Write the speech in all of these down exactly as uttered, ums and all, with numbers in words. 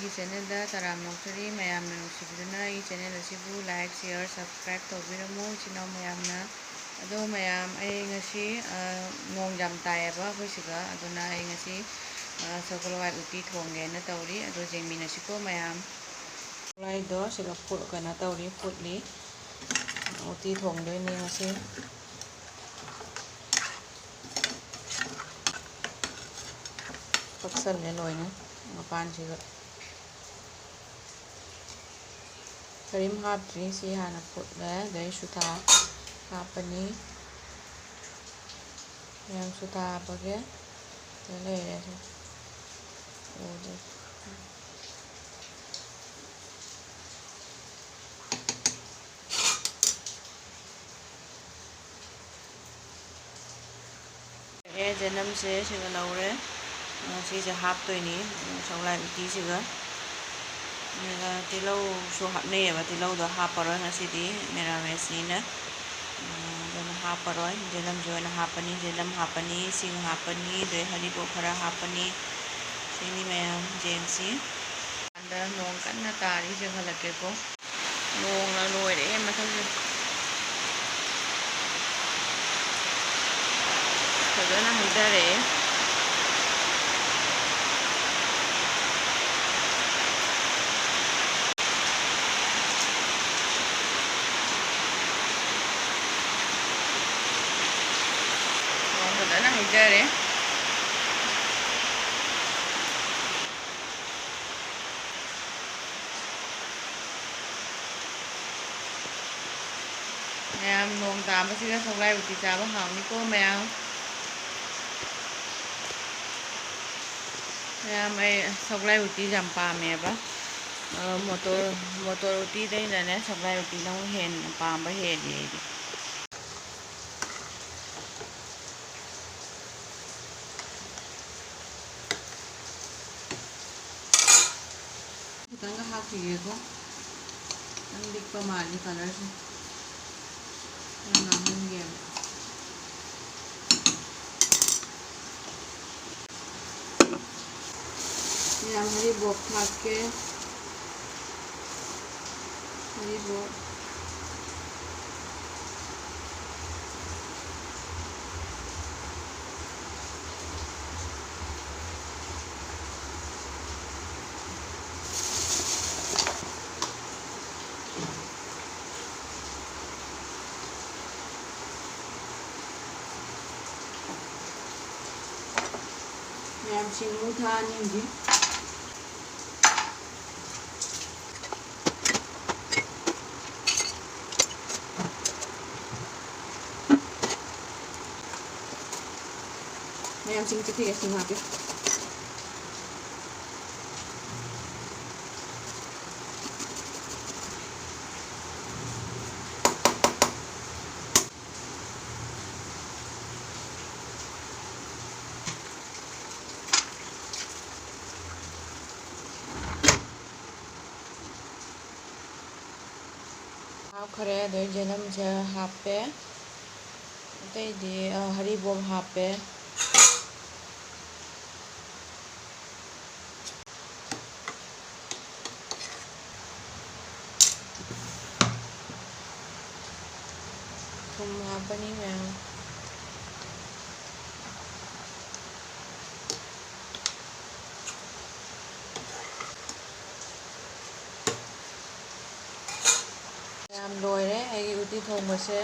ꯑꯩꯒꯤ ꯆꯦꯅꯦꯜꯗ ꯇꯔꯥꯝꯅ ꯑꯣꯛꯆꯔꯤ꯫ ꯃꯌꯥꯝꯅ ꯅꯨꯡꯁꯤꯕꯤꯗꯨꯅ ꯑꯩꯒꯤ ꯆꯦꯅꯦꯜ ꯑꯁꯤꯕꯨ like, share, subscribe ꯇꯧꯕꯤꯔꯝꯃꯨ, ꯏꯆꯤꯟ ꯏꯅꯥꯎ ꯃꯌꯥꯝꯅ꯫ ꯑꯗꯣ ꯃꯌꯥꯝ, ꯑꯩ ꯉꯁꯤ, ꯑ, ꯅꯣꯡ ꯌꯥꯝ ꯇꯥꯏꯌꯦꯕ ꯑꯩꯈꯣꯏ ꯁꯤꯗ, ꯑꯗꯨꯅ ꯑꯩ ꯉꯁꯤ, ꯑ, ꯁꯒꯣꯜ ꯍꯋꯥꯏ ꯎꯇꯤ ꯊꯣꯡꯒꯦꯅ ꯇꯧꯔꯤ꯫ ꯑꯗꯣ ꯌꯦꯡꯃꯤꯟꯅꯁꯤꯀꯣ ꯃꯌꯥꯝ꯫ ꯍꯋꯥꯏꯗꯣ ꯁꯤꯗ ꯐꯨꯠ-, ꯀꯩꯅꯣ ꯇꯧꯔꯤ, ꯐꯨꯠꯂꯤ꯫ ꯎꯇꯤ ꯊꯣꯡꯗꯣꯏꯅꯤ ꯉꯁꯤ꯫ ꯄꯛꯁꯜꯂꯦ ꯂꯣꯏꯅ ꯃꯄꯥꯟꯁꯤꯒ꯫ ꯀꯔꯤꯝ ꯍꯥꯞꯇ꯭ꯔꯤ꯫ ꯁꯤ ꯍꯥꯟꯅ ꯐꯨꯠꯂꯦ, ꯑꯗꯩ ꯁꯨꯊꯥ ꯍꯥꯞꯄꯅꯤ꯫ ꯃꯌꯥꯝ ꯁꯨꯊꯥ ꯍꯥꯞꯄꯒꯦ꯫ ꯁꯤꯗ ꯂꯩꯔꯦ ꯁꯦ꯫ ꯎꯗꯦ꯫ ꯑꯦ, ꯌꯦꯅꯝꯁꯦ ꯁꯤꯒ ꯂꯧꯔꯦ꯫ ꯑ, ꯁꯤꯁꯦ ꯍꯥꯞꯇꯣꯏꯅꯤ, ꯎꯝ, ꯁꯒꯣꯜ ꯍꯋꯥꯏ ꯎꯇꯤꯁꯤꯒ꯫ ꯑꯗꯨꯒ ꯇꯤꯜꯍꯧꯁꯨ ꯍꯥꯞꯅꯩꯌꯦꯕ, ꯇꯤꯜꯍꯧꯗꯣ ꯍꯥꯞꯄꯔꯣꯏ ꯉꯁꯤꯗꯤ, ꯃꯦꯔꯥꯃꯦꯁꯅꯤꯅ꯫ ꯑ, ꯑꯗꯨꯅ ꯍꯥꯞꯄꯔꯣꯏ꯫ ꯌꯦꯅꯝꯁꯦ ꯑꯣꯏꯅ ꯍꯥꯞꯄꯅꯤ, ꯌꯦꯅꯝ ꯍꯥꯞꯄꯅꯤ, ꯁꯤꯡ ꯍꯥꯞꯄꯅꯤ, ꯑꯗꯩ ꯍꯔꯤꯕꯣꯞ ꯈꯔ ꯍꯥꯞꯄꯅꯤ꯫ ꯁꯤꯅꯤ ꯃꯌꯥꯝ ꯌꯦꯡꯁꯤ꯫ ꯑꯗ ꯅꯣꯡ ꯀꯟꯅ ꯇꯥꯔꯤ, ꯆꯦꯟꯈꯠꯂꯛꯀꯦꯀꯣ꯫ ꯅꯣꯡꯅ ꯂꯣꯏꯔꯦ ꯃꯊꯛꯁꯦ꯫ ꯐꯖꯅ ꯍꯩꯊꯔꯛꯑꯦ꯫ ꯅꯣꯡ ꯐꯖꯅ ꯍꯩꯊꯔꯦ꯫ ꯃꯌꯥꯝ, ꯅꯣꯡ ꯇꯥꯕꯁꯤꯒ ꯁꯒꯣꯜ ꯍꯋꯥꯏ ꯎꯇꯤ ꯆꯥꯕ ꯍꯥꯎꯅꯤꯀꯣ ꯃꯌꯥꯝ꯫ ꯃꯌꯥꯝ, ꯑꯩ ꯁꯒꯣꯜ ꯍꯋꯥꯏ ꯎꯇꯤꯁꯦ ꯌꯥꯝ ꯄꯥꯝꯃꯦꯕ꯫ ꯑ, ꯃꯣꯇꯣꯔ, ꯃꯣꯇꯣꯔ ꯎꯇꯤꯗꯩꯅꯅꯦ ꯁꯒꯣꯜ ꯍꯋꯥꯏ ꯎꯇꯤꯅ ꯑꯃꯨꯛ ꯍꯦꯟꯅ ꯄꯥꯝꯕ ꯍꯦꯜꯂꯤ ꯑꯩꯗꯤ꯫ ꯈꯤꯇꯪꯒ ꯍꯥꯞꯈꯤꯒꯦꯀꯣ꯫ ꯈꯤꯇꯪ ꯂꯤꯛꯄ ꯃꯥꯜꯂꯤ ꯀꯂꯔꯁꯦ꯫ ꯈꯔ ꯉꯥꯡꯍꯟꯒꯦꯕ꯫ ꯁꯤ ꯌꯥꯝ ꯍꯔꯤꯕꯣꯞ ꯊꯥꯛꯀꯦ꯫ ꯍꯔꯤꯕꯣꯞ꯫ ꯃꯌꯥꯝ ꯁꯤꯡ ꯑꯃꯨꯛ ꯊꯥꯛꯑꯅꯤ ꯍꯧꯖꯤꯛ꯫ ꯃꯌꯥꯝ ꯁꯤꯡ ꯆꯤꯛꯈꯤꯒꯦ, ꯁꯤꯡ ꯍꯥꯞꯀꯦ꯫ ꯍꯥꯞꯈ꯭ꯔꯦ꯫ ꯑꯗꯩ ꯌꯦꯅꯝꯁꯦ ꯍꯥꯞꯄꯦ꯫ ꯑꯇꯩꯗꯤ, ꯑ, ꯍꯔꯤꯕꯣꯞ ꯍꯥꯞꯄꯦ꯫ ꯊꯨꯝ ꯍꯥꯞꯄꯅꯤ ꯃꯌꯥꯝ꯫ ꯌꯥꯝ ꯂꯣꯏꯔꯦ ꯑꯩꯒꯤ ꯎꯇꯤ ꯊꯣꯡꯕꯁꯦ꯫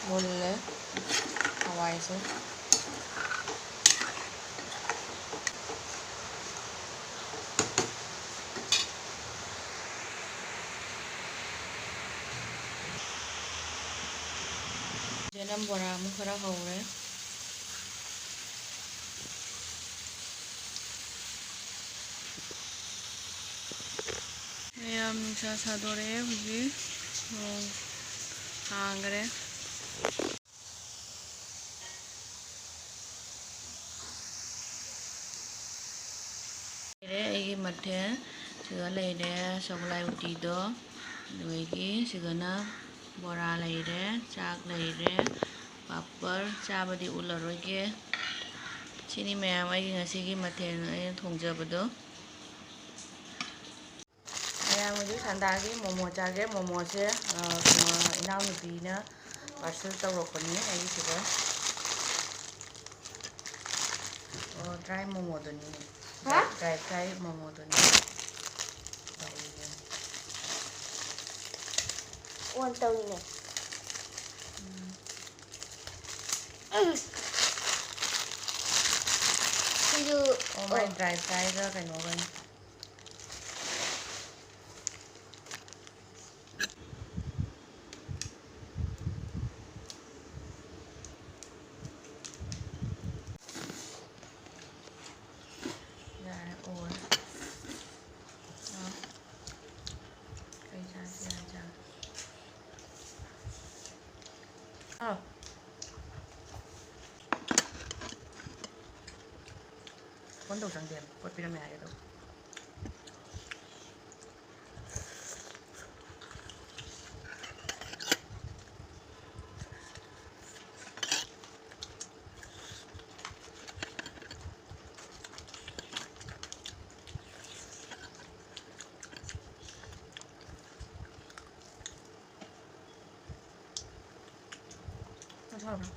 ꯃꯨꯜꯂꯦ ꯍꯋꯥꯏꯁꯦ꯫ ꯌꯦꯅꯝ ꯕꯣꯔꯥ ꯑꯃꯨꯛ ꯈꯔ ꯍꯧꯔꯦ꯫ ꯃꯌꯥꯝ ꯅꯨꯡꯁꯥ ꯁꯥꯗꯣꯔꯛꯑꯦ ꯍꯧꯖꯤꯛ꯫ ꯅꯣꯡ ꯍꯥꯡꯈ꯭ꯔꯦ꯫ ꯂꯩꯔꯦ ꯑꯩꯒꯤ ꯃꯊꯦꯜ꯫ ꯁꯤꯗ ꯂꯩꯔꯦ ꯁꯒꯣꯜꯍꯋꯥꯏ ꯎꯇꯤꯗꯣ, ꯑꯗꯨꯗꯒꯤ ꯁꯤꯗꯅ ꯕꯣꯔꯥ ꯂꯩꯔꯦ, ꯆꯥꯛ ꯂꯩꯔꯦ, ꯄꯥꯄꯔ ꯆꯥꯕꯗꯤ ꯎꯠꯂꯔꯣꯏꯒꯦ꯫ ꯁꯤꯅꯤ ꯃꯌꯥꯝ ꯑꯩꯒꯤ ꯉꯁꯤꯒꯤ ꯃꯊꯦꯜ ꯑꯩꯅ ꯊꯣꯡꯖꯕꯗꯣ꯫ ꯃꯌꯥꯝ ꯍꯧꯖꯤꯛ ꯁꯟꯗꯥꯒꯤ ꯃꯣꯃꯣ ꯆꯥꯒꯦ꯫ ꯃꯣꯃꯣꯁꯦ, ꯑ, ꯀꯩꯅꯣ, ꯏꯅꯥꯎꯅꯨꯄꯤꯅ parcel ꯇꯧꯔꯛꯄꯅꯤ ꯑꯩꯒꯤꯁꯤꯗ꯫ ꯑꯣ, dry ꯃꯣꯃꯣꯗꯨꯅꯤ꯫ ꯍꯥ? Dry fry ꯃꯣꯃꯣꯗꯨꯅꯤ꯫ ꯇꯧꯔꯤꯁꯦ꯫ On ꯇꯧꯔꯤꯅꯦ꯫ ꯎꯝ꯫ ꯎꯝ꯫ ꯁꯤꯁꯨ, ꯑꯣ, ꯃꯥꯏ ꯑꯣ꯫ Dry fryꯒ ꯀꯩꯅꯣꯒꯅꯤ꯫ ꯌꯥꯔꯦ, ꯑꯣ꯫ ꯑꯥ꯫ ꯀꯩ ꯆꯥꯁꯤ ꯍꯥꯏꯖꯥꯠꯅꯣ? ꯑꯥ꯫ Phone ꯇꯧ ꯆꯪꯗꯦ꯫ ꯄꯣꯠ ꯄꯤꯔꯝꯃꯦ ꯍꯥꯏꯒꯦ ꯇꯧꯕ꯫ ꯆꯥꯊꯣꯛꯑꯕ꯭ꯔꯥ?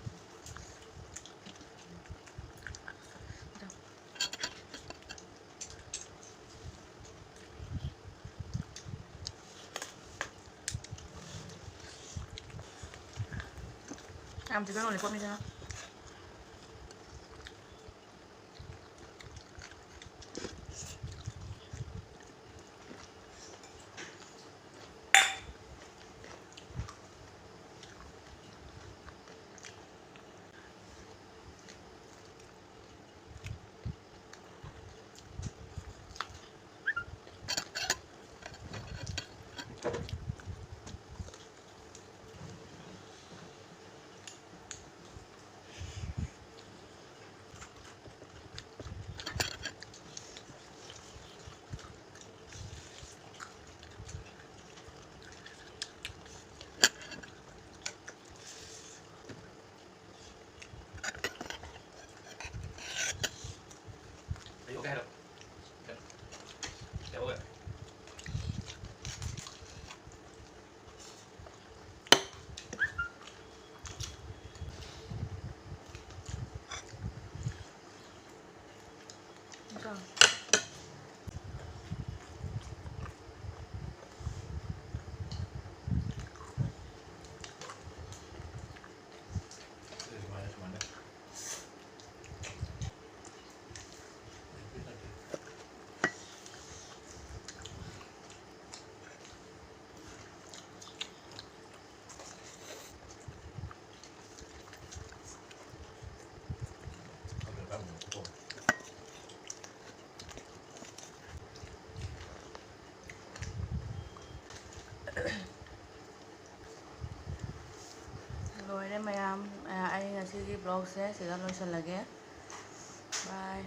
ꯌꯥꯝ ꯆꯤꯛꯀꯟ lollipopꯅꯤꯗꯅ꯫ ꯍꯥꯏꯔꯣ꯫ ꯀꯩꯗꯧꯕ? ꯂꯣꯏꯔꯦ ꯃꯌꯥꯝ꯫ ꯑꯩ ꯉꯁꯤꯒꯤ vlogꯁꯦ ꯁꯤꯗ ꯂꯣꯏꯁꯤꯜꯂꯒꯦ꯫ Bye꯫